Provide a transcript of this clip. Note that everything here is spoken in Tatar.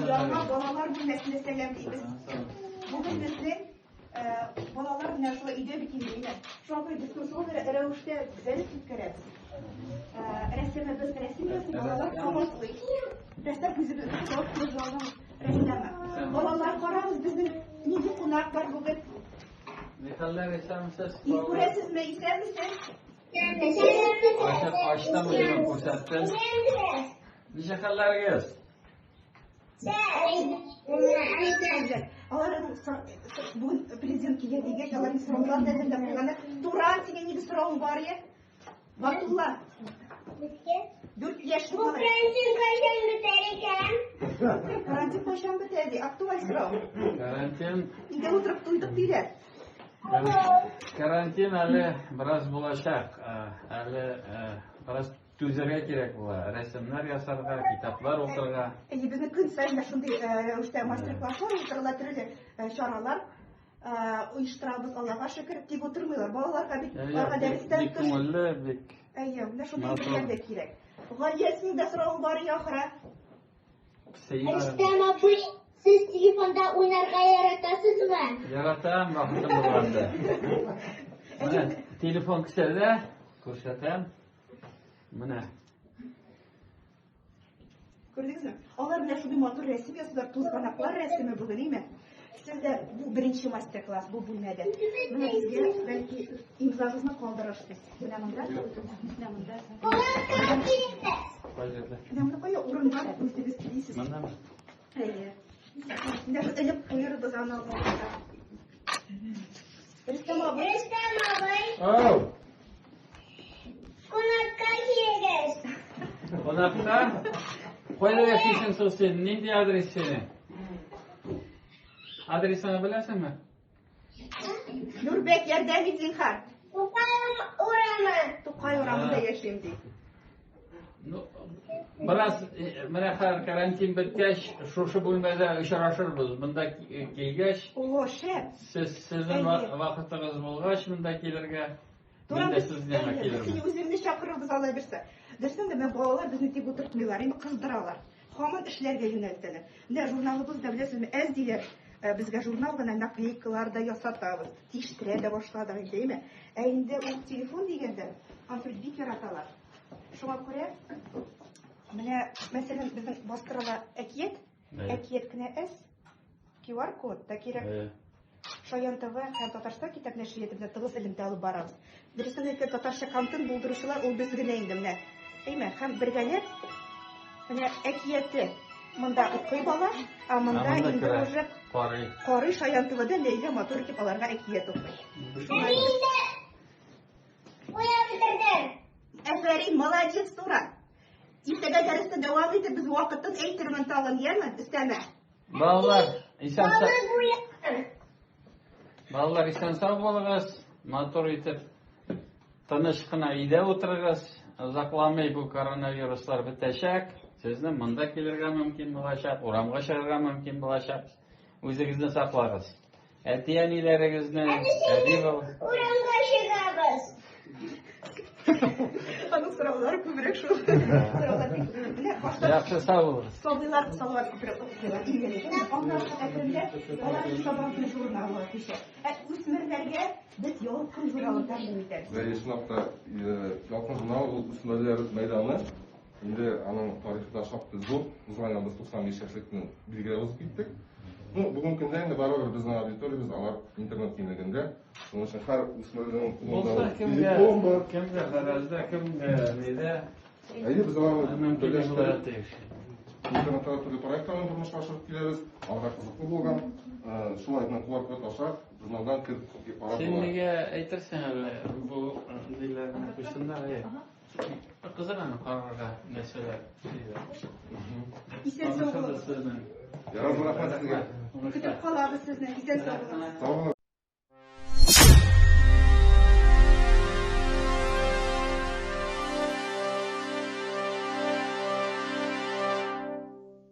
Яңа балалар бүлмәсендә сәламлибез. Бүген безнең балалар менә шулай өйдә бит инде, әйе. Шуңа күрә дистанцион рәвештә дәрес үткәрәбез. Рәсемебез рәсем ясый, балалар кабатлый. Рәссам үзебез журналның рәссамы. Балалар, карагыз, безнең нинди кунак бар бүген. Михаллар, исәнмесез? Күрәсезме, исәнмесез? Ачык ачтым үземне күрсәттем. Ничә хәлләрегез? Алар бүген президент килә дигәч, алар сораулар да әзерләп куйганнар. Туран, синең нинди соравың бар я? Батулла. 4 яшьлек Бу малай. карантин кайчан бетәр икән? Карантин кайчан бетә ди? Актуаль сорау. Карантин, Өйдә утырып туйдык диләр. карантин әле бераз булачак. Әле бераз түзәргә кирәк була. Рәсемнәр ясарга, китаплар укырга. Әйе, безнең көн саен дә шундый рәвештә мастер-класслар уздырыла, төрле чаралар оештырабыз, Аллага шөкер, тик утырмыйлар. Балаларга бит аларга дәрестән Бик тыш. күңелле, бик. Әйе, менә шундый Матур. әйберләр дә кирәк. Галия, синең дә соравың бар иде ахыры. Сыймы. Рөстәм абый, сез телефонда уйнарга яратасызмы? Яратам, вакытым булганда. Менә телефон кесәдә, күрсәтәм. Менә. Күрдегезме? Алар менә шундый матур рәсем ясыйлар, тузганаклар рәсеме бүген, әйме? Сездә бу беренче мастер-класс бу бүлмәдә. Менә безгә бәлки имзагызны калдырырсыз. Менә монда, менә монда. Кунакка килегез. Кай җирдә? Менә монда кая урын бар, үзегез телисез. Монда. Әйе. Менә шул элеп куербыз аны алга. Рөстәм абый, Рөстәм абый, Ау! кунакка килегез. Кунакта? Кайда яшисең соң син? Нинди адрес синең? Адресыңны беләсеңме? Нурбәк, ярдәм ит зинһар. Тукай урамы. Тукай урамында яшим ди. Ну, бераз менә хәзер карантин беткәч, шушы бүлмәдә очрашырбыз. Монда килгәч, О, шәп. сез сезнең вакытыгыз булгач монда килергә, мин дә сезнең янга Без сине килермен. үзеңне чакырырбыз алай берсе. Дөресен дә, менә балалар безне тик утыртмыйлар, инде кыздыралар. Һаман эшләргә юнәлтәләр. Менә журналыбыз да беләсезме, әз диләр. Безгә журнал гына наклейкалар да ясатабыз. Тиштерә дә башладык инде, әйме? Ә инде ул телефон дигәндә, аны бик яраталар. Шуңа күрә менә, мәсәлән, безнең бастырыла әкият, әкият кенә әз, QR-код та кирәк. Шаян ТВ һәм Татарстан китап нәшрияты белән тыгыз элемтә алып барабыз. Дөресен әйткәндә, татарча контент булдыручылар ул без генә инде менә. Әйме, һәм бергәләп менә әкияте монда укый бала, ә монда инде уже карый. Карый Шаян ТВда Ләйлә матур итеп аларга әкият укый. Мин инде уйлап бетердем. Әфәрин, молодец, Тура. Иртәгә дәресне дәвам итеп, без вакытын әйтермен тагын, яме, өстәмә. Балалар, исән сау. Балык уйнадым. Балалар, исән сау булыгыз. Матур итеп тыныч кына өйдә утырыгыз. Озакламый бу коронавируслар бетәчәк. Сезнең монда килергә мөмкин булачак, урамга чыгарга мөмкин булачак. Үзегезне саклагыз. Әти-әниләрегезне, әби баб Урамга чыгабыз. Аның сораулары күбрәк шул. Сораулар бик менә башта Яхшы, сау булыгыз. Сабыйлар салават күбрәк укыйлар, өйрәнәләр. Аннары әкренләп алар Сабан туе журналы күчә. Ә үсмерләргә без Ялкын журналын тәкъдим итәбез. Бәйге чынлап та Ялкын журналы ул үсмерләр мәйданы. Инде аның тарихы да шактый зур. Узган ел без 95 яшьлекне билгеләп узып киттек. Ну, бүгенге көндә инде барыбер безнең аудиториябез алар интернет киңлегендә. Шуның өчен һәр үсмернең кулында Булса кемгә, телефон бар. кемгә гаражда, кемгә нидә Әйе, без аларны мөмкин булырга берләштереп тиеш. интернетта төрле проектларны тормышка ашырып киләбез. Аларга кызыклы булган. Шулай менә QR код аша журналдан кереп карап Син була. нигә әйтерсең әле бу ниләрне куйсыннар, әйе. Кызык аны карарга нәрсәләр. Исән сау булыгыз. Сезнең. Ярар, рәхмәт сезгә. Көтеп калабыз сезне. Исән сау булыгыз. Сау булыгыз.